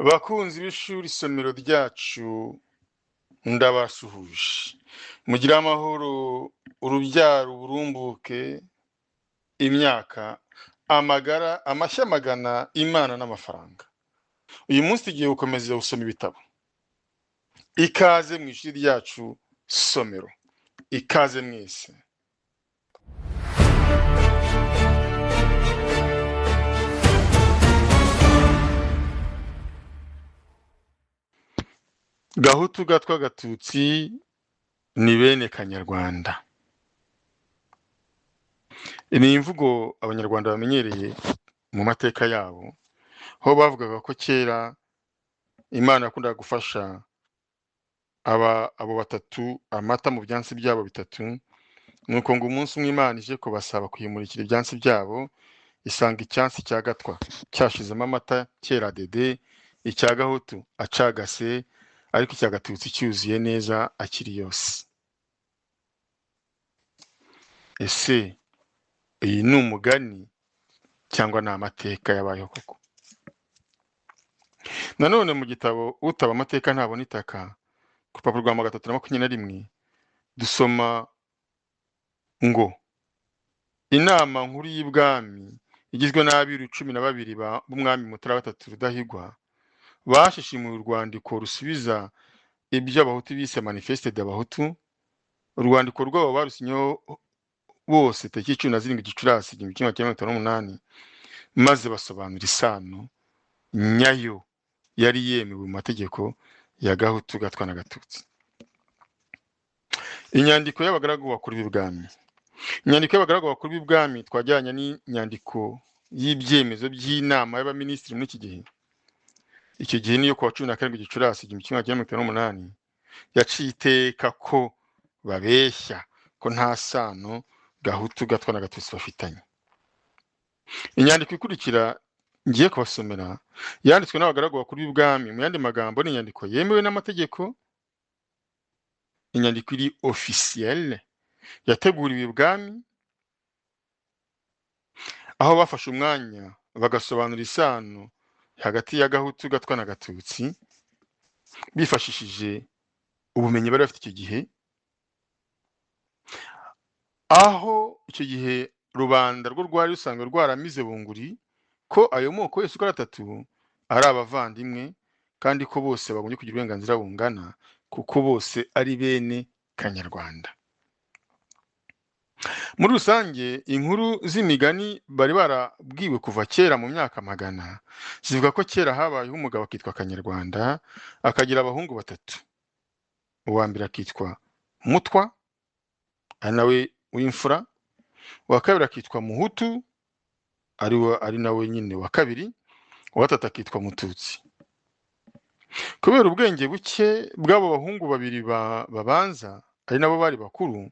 Bakunzi b'ishuri isomero ryacu, ndabasuhuje. Mugire amahoro, urubyaro, uburumbuke, imyaka, amagara, amashyi amagana, Imana n'amafaranga. Uyu munsi tugiye gukomeza gusoma ibitabo. Ikaze mu ishuri ryacu somero. Ikaze mwese. Gahutu, Gatwa, Gatutsi ni bene Kanyarwanda. Ni imvugo Abanyarwanda bamenyereye mu mateka yabo, aho bavugaga ko kera Imana yakundaga gufasha abo batatu amata mu byansi byabo bitatu, nuko ngo umunsi umwe Imana ije kubasaba kuyimurikira ibyansi byabo, isanga icyansi cya Gatwa cyashizemo amata kera dede, icya Gahutu acagase, ariko icya Gatutsi cyuzuye neza akiri yose. Ese iyi ni umugani cyangwa ni amateka yabayeho koko? Nanone mu gitabo Utaba amateka ntabona itaka, ku rupapuro rwa 321, dusoma ngo inama nkuru y'ibwami igizwe n'abiru 12 b'umwami Mutara III Rudahigwa bashishimuye urwandiko rusubiza ibyo Abahutu bise Manifeste d'Abahutu. Urwandiko rwabo barusinyeho bose tariki 17 Gicurasi 1958, maze basobanura isano nyayo yari yemewe mu mategeko ya Gahutu, Gatwa na Gatutsi. Inyandiko y'abagaragu bakuru b'ibwami. Inyandiko y'abagaragu bakuru b'ibwami twajyanye n'inyandiko y'ibyemezo by'inama y'abaminisitiri muri iki gihe. Icyo gihe niyo kuwa 17 Gicurasi 1958, yaciye iteka ko babeshya ko nta sano Gahutu, Gatwa na Gatutsi bafitanye. Inyandiko ikurikira ngiye kubasomera yanditswe n'abagaragu bakuru b'ibwami. Mu yandi magambo, ni inyandiko yemewe n'amategeko, inyandiko iri officielle yateguriwe ibwami, aho bafashe umwanya bagasobanura isano hagati ya Gahutu, Gatwa na Gatutsi bifashishije ubumenyi bari bafite icyo gihe, aho icyo gihe rubanda rwo rwari rusanzwe rwaramize bunguri ko ayo moko yose uko ari atatu ari abavandimwe, kandi ko bose bagombye kugira uburenganzira bungana kuko bose ari bene Kanyarwanda. Muri rusange, inkuru z'imigani bari barabwiwe kuva kera mu myaka magana zivuga ko kera habayeho umugabo akitwa Kanyarwanda, akagira abahungu batatu. Uwa mbere akitwa Mutwa, ari nawe w'imfura, uwa kabiri akitwa Muhutu, ari nawe nyine wa kabiri, uwa gatatu akitwa Mututsi. Kubera ubwenge buke bw'abo bahungu babiri babanza, ari nabo bari bakuru,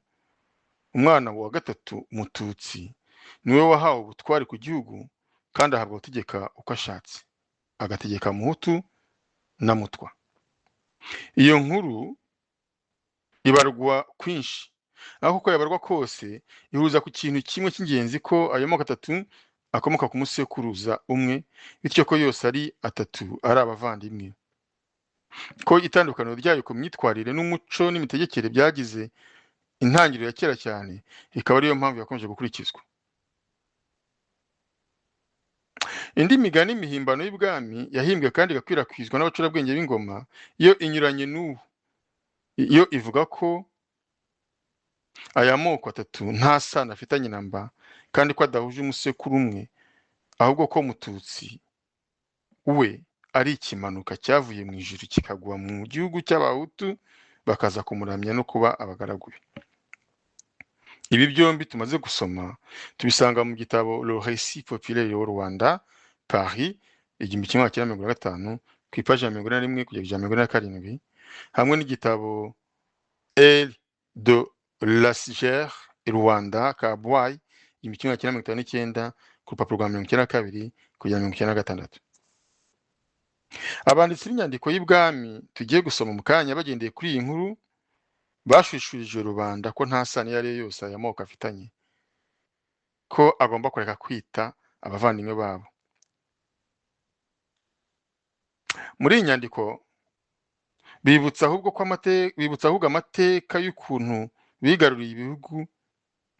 umwana wa gatatu Mututsi niwe wahawe ubutware ku gihugu, kandi ahabwa gutegeka uko ashatse, agategeka Muhutu na Mutwa. Iyo nkuru ibarwa kwinshi, aho uko yabarwa kose ihuza ku kintu kimwe cy'ingenzi, ko ayo moko atatu akomoka ku musekuruza umwe, bityo ko yose ari atatu ari abavandimwe, ko itandukaniro ryayo ku myitwarire n'umuco n'imitegekere byagize intangiriro ya kera cyane, ikaba ariyo mpamvu yakomeje gukurikizwa. Indi migani mihimbano y'ibwami yahimbwe kandi igakwirakwizwa n'abacurabwenge b'ingoma yo inyuranye n'ubu. Iyo ivuga ko aya moko atatu nta sano afitanye na mba, kandi ko adahuje umusekuru umwe, ahubwo ko Mututsi we ari ikimanuka cyavuye mu ijuru kikagwa mu gihugu cy'Abahutu, bakaza kumuramya no kuba abagaragu be. Ibi byombi tumaze gusoma tubisanga mu gitabo Le Récit populaire au Rwanda, Paris, 1950, ku ipaji ya 41 kugeza 47, hamwe n'igitabo L de Lassiger Rwanda, Kabwayi, 1959, ku rupapuro rwa 92 kugera 96. Abanditsi b'inyandiko y'ibwami tugiye gusoma mu kanya bagendeye kuri iyi nkuru bashishurije rubanda ko nta sano iyo ari yo yose aya moko afitanye, ko agomba kureka kwita abavandimwe babo. Muri iyi nyandiko bibutsa ahubwo ko bibutsa ahubwo amateka y'ukuntu bigaruriye ibihugu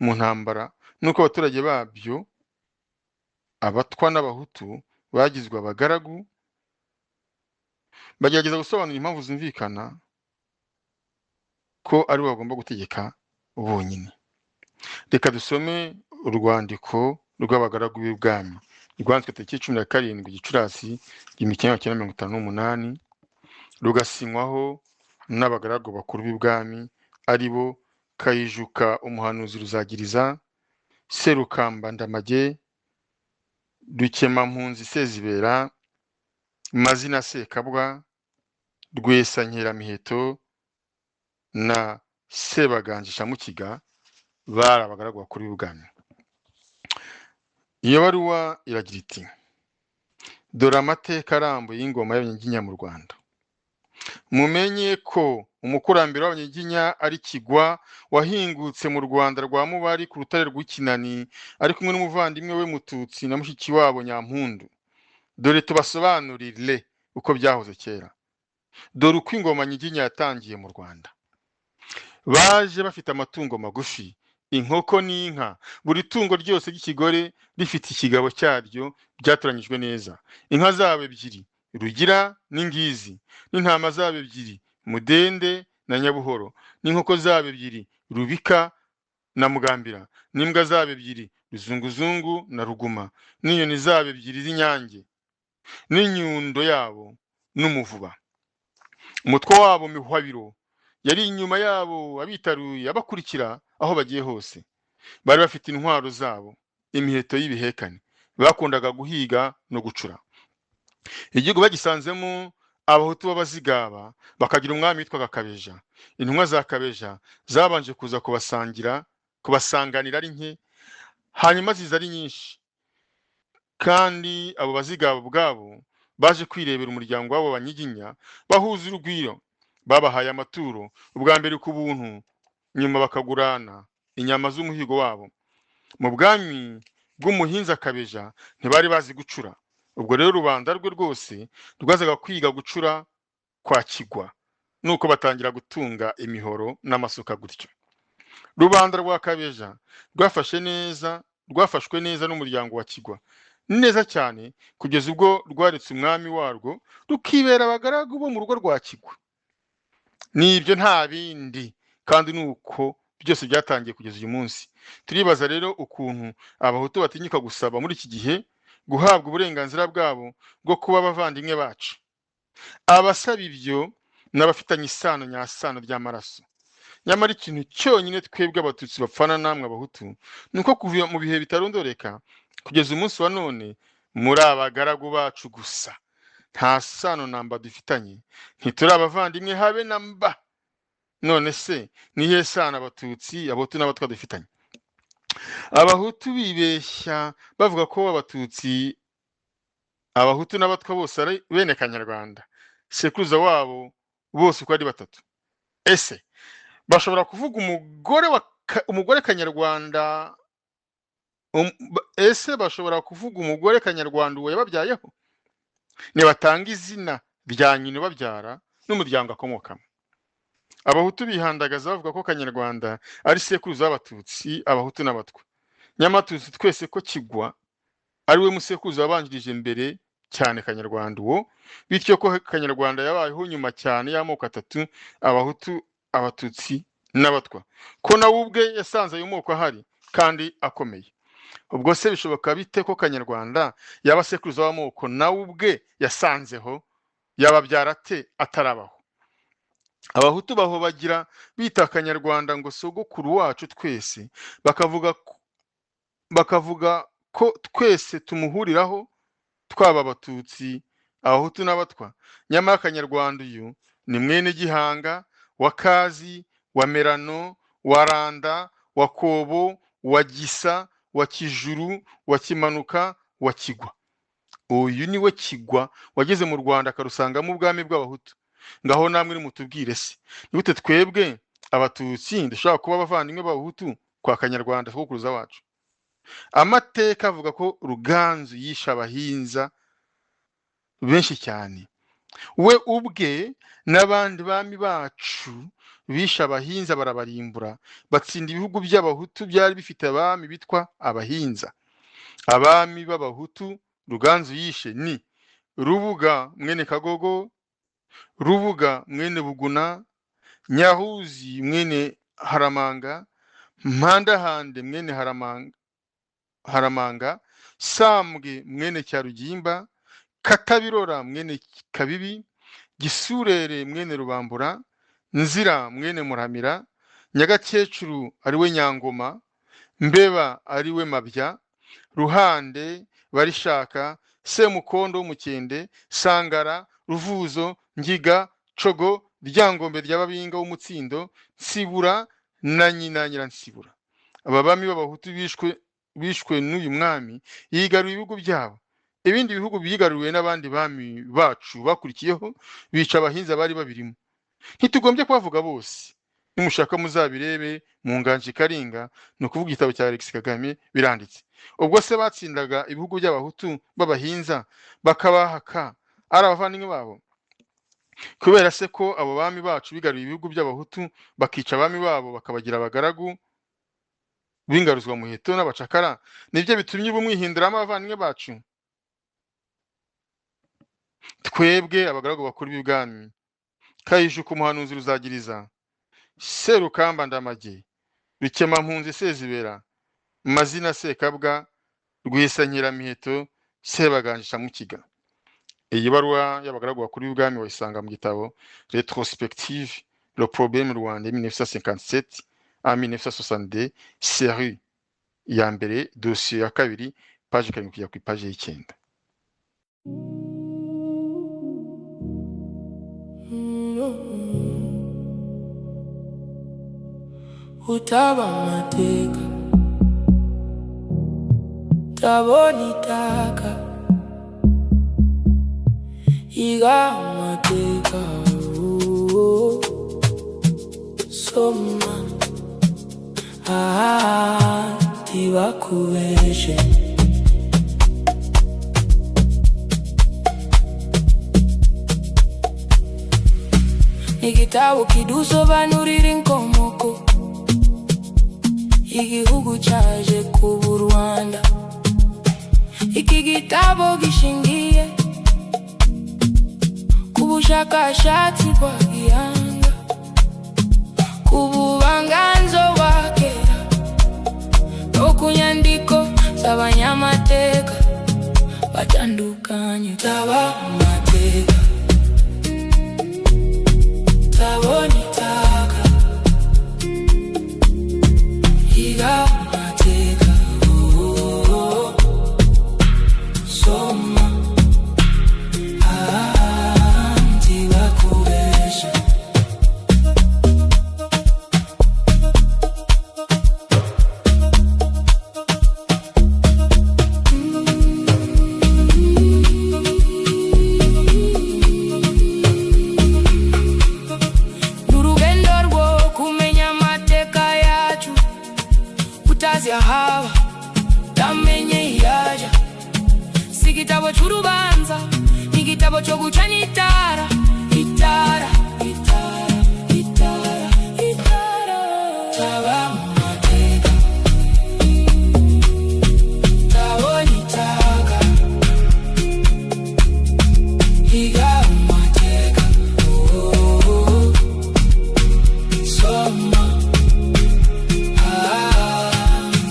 mu ntambara, n'uko abaturage babyo, Abatwa n'Abahutu, bagizwe abagaragu. Bagerageza gusobanura impamvu zumvikana ko aribo bagomba gutegeka bonyine. Reka dusome urwandiko rw'abagaragu b'ibwami rwanditswe tariki 17 Gicurasi 1958, rugasinywaho n'abagaragu bakuru b'ibwami, ari bo Kayijuka umuhanuzi Ruzagiriza, Serukamba Ndamage, Rukemampunzi Sezibera, Mazina Sekabwa, Rwesa Nkeramiheto na Sebaganje Shamukiga. Bari abagaragu bakuru b'ibwami. Iyo baruwa iragira iti: "Dore amateka arambuye y'ingoma y'Abanyiginya mu Rwanda. Mumenye ko umukurambere w'Abanyiginya ari Kigwa, wahingutse mu Rwanda rwa Mubari ku rutare rw'ikinani, ari kumwe n'umuvandimwe we Mututsi na mushiki wabo Nyampundu. Dore tubasobanurire uko byahoze kera. Dore uko ingoma Nyiginya yatangiye mu Rwanda. Baje bafite amatungo magufi, inkoko n'inka, buri tungo ryose ry'ikigore rifite ikigabo cyaryo byatoranyijwe neza. Inka zabo ebyiri, Rugira n'Ingizi, n'intama zabo ebyiri, Mudende na Nyabuhoro, n'inkoko zabo ebyiri, Rubika na Mugambira, n'imbwa zabo ebyiri, Ruzunguzungu na Ruguma, n'inyoni zabo ebyiri z'inyange, n'inyundo yabo n'umuvuba. Umutwe wabo Mihwabiro yari inyuma yabo, abitaruye, abakurikira aho bagiye hose. Bari bafite intwaro zabo, imiheto y'ibihekane. Bakundaga guhiga no gucura. Igihugu bagisanzemo Abahutu b'Abazigaba, bakagira umwami witwaga Kabeja. Intumwa za Kabeja zabanje kuza kubasangira, kubasanganira ari nke, hanyuma ziza ari nyinshi. Kandi abo Bazigaba ubwabo baje kwirebera umuryango w'abo Banyiginya, bahuza urugwiro. Babahaye amaturo, ubwa mbere ku buntu, nyuma bakagurana inyama z'umuhigo wabo. Mu bwami bw'umuhinza Kabeja ntibari bazi gucura. Ubwo rero rubanda rwe rwose rwazaga kwiga gucura kwa Kigwa, nuko batangira gutunga imihoro n'amasuka gutyo. Rubanda rwa Kabeja rwafashe neza, rwafashwe neza n'umuryango wa Kigwa, neza cyane, kugeza ubwo rwaretse umwami warwo, rukibera abagaragu bo mu rugo rwa Kigwa. Ni ibyo, nta bindi, kandi ni uko byose byatangiye kugeza uyu munsi. Turibaza rero ukuntu Abahutu batinyuka gusaba muri iki gihe guhabwa uburenganzira bwabo bwo kuba abavandimwe bacu. Abasaba ibyo n'abafitanye isano nyasano ry'amaraso. Nyamara ikintu cyonyine twebwe Abatutsi bapfana namwe Abahutu ni uko kuva mu bihe bitarondoreka kugeza umunsi wa none muri abagaragu bacu gusa. Nta sano namba dufitanye, ntituri abavandimwe habe na mba. None se ni iyihe sano Abatutsi, Abahutu n'Abatwa dufitanye? Abahutu bibeshya bavuga ko Abatutsi, Abahutu n'Abatwa bose ari bene Kanyarwanda, sekuruza wabo bose uko ari batatu. Ese bashobora kuvuga umugore wa umugore Kanyarwanda ese bashobora kuvuga umugore Kanyarwanda uwo yababyayeho? Nibatanga izina rya nyina ubabyara n'umuryango akomokamo. Abahutu bihandagaza bavuga ko Kanyarwanda ari sekuruza w'Abatutsi, Abahutu n'Abatwa. Nyamara tuzi twese ko Kigwa ari we musekuruza wabanjirije mbere cyane Kanyarwanda uwo, bityo ko Kanyarwanda yabayeho nyuma cyane y'amoko atatu, Abahutu, Abatutsi n'Abatwa, ko nawe ubwe yasanze ayo moko ahari kandi akomeye. Ubwo se bishoboka bite ko Kanyarwanda yaba sekuruza w'amoko nawe ubwe yasanzeho? Yababyara ate atarabaho? Abahutu bahobagira bita Kanyarwanda ngo sogokuru wacu twese, bakavuga ko twese tumuhuriraho, twaba Abatutsi, Abahutu n'Abatwa. Nyamara Kanyarwanda uyu ni mwene Gihanga wa Kazi wa Merano wa Randa wa Kobo wa Gisa wa Kijuru wa Kimanuka wa Kigwa. Uyu ni we Kigwa wageze mu Rwanda akarusangamo ubwami bw'Abahutu. Ngaho namwe nimutubwire se, ni gute twebwe Abatutsi dushobora kuba abavandimwe b'Abahutu kwa Kanyarwanda sogokuruza wacu? Amateka avuga ko Ruganzu yishe Abahinza benshi cyane. We ubwe n'abandi bami bacu bishe abahinza barabarimbura, batsinda ibihugu by'abahutu byari bifite abami bitwa abahinza. Abami b'abahutu Ruganzu yishe ni Rubuga mwene Kagogo, Rubuga mwene Buguna, Nyahuzi mwene Haramanga, Mpandahande mwene Haramanga, Sambwe mwene Cyarugimba, Katabirora mwene Kabibi, Gisurere mwene Rubambura, Nzira mwene Muramira, Nyagakecuru ariwe Nyangoma, Mbeba ariwe Mabya, Ruhande Barishaka, Semukondo w'Umukende, Sangara, Ruvuzo, Ngiga, Cogo, Ryangombe rya Babinga w'Umutsindo, Nsibura na nyina Nyiransibura. Aba bami b'abahutu bishwe n'uyu mwami yigaruye ibihugu byabo. Ibindi bihugu byigaruriwe n'abandi bami bacu bakurikiyeho bica abahinza bari babirimo. Ntitugombye kubavuga bose, nimushaka muzabirebe mu Nganji Karinga, ni ukuvuga igitabo cya Alex Kagame, biranditse. Ubwo se batsindaga ibihugu by'abahutu b'abahinza bakabahaka ari abavandimwe babo? Kubera se ko abo bami bacu bigaruye ibihugu by'abahutu bakica abami babo bakabagira abagaragu b'ingaruzwa muheto n'abacakara, nibyo bitumye ubu mwihinduramo abavandimwe bacu? Twebwe abagaragu bakuru b'ibwami, Kayijuka umuhanuzi Ruzagiriza, Serukamba Ndamage, Rukemampunzi Sezibera, Mazina Sekabwa, Rwisankiramiheto, Sebaganje Samukiga. Iyi baruwa y'abagaragu bakuru b'ibwami wayisanga mu gitabo Retrospective, le problème rwandais 1957 à 1962, série ya mbere, dosiye ya kabiri, paje 7 kugera ku ipaje y'9. Utaba amateka tabona itaka, iga amateka, oh, soma ntibakubeshe. Igitabo kidusobanurira inkomoko igihugu cyaje kuba u Rwanda. Iki gitabo gishingiye ku bushakashatsi bwa gihanga, ku buvanganzo bwa kera no ku nyandiko z'abanyamateka batandukanye. Taba amateka tabona itaka, iga amateka, oh, soma ntibakubeshe. N'urugendo rwo kumenya amateka yacu, utazi ahaba utamenye iyaja. Si igitabo cy'urubanza, ni igitabo cyo gucana itara, itara, itara, itara, itara. Taba amateka tabona itaka, iga amateka, oh, soma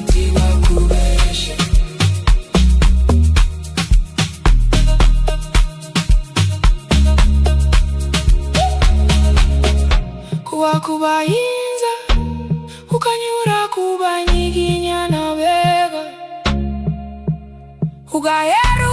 ntibakubeshe. Kuba kubahinza ukanyura ku banyiginya na bega ugahera.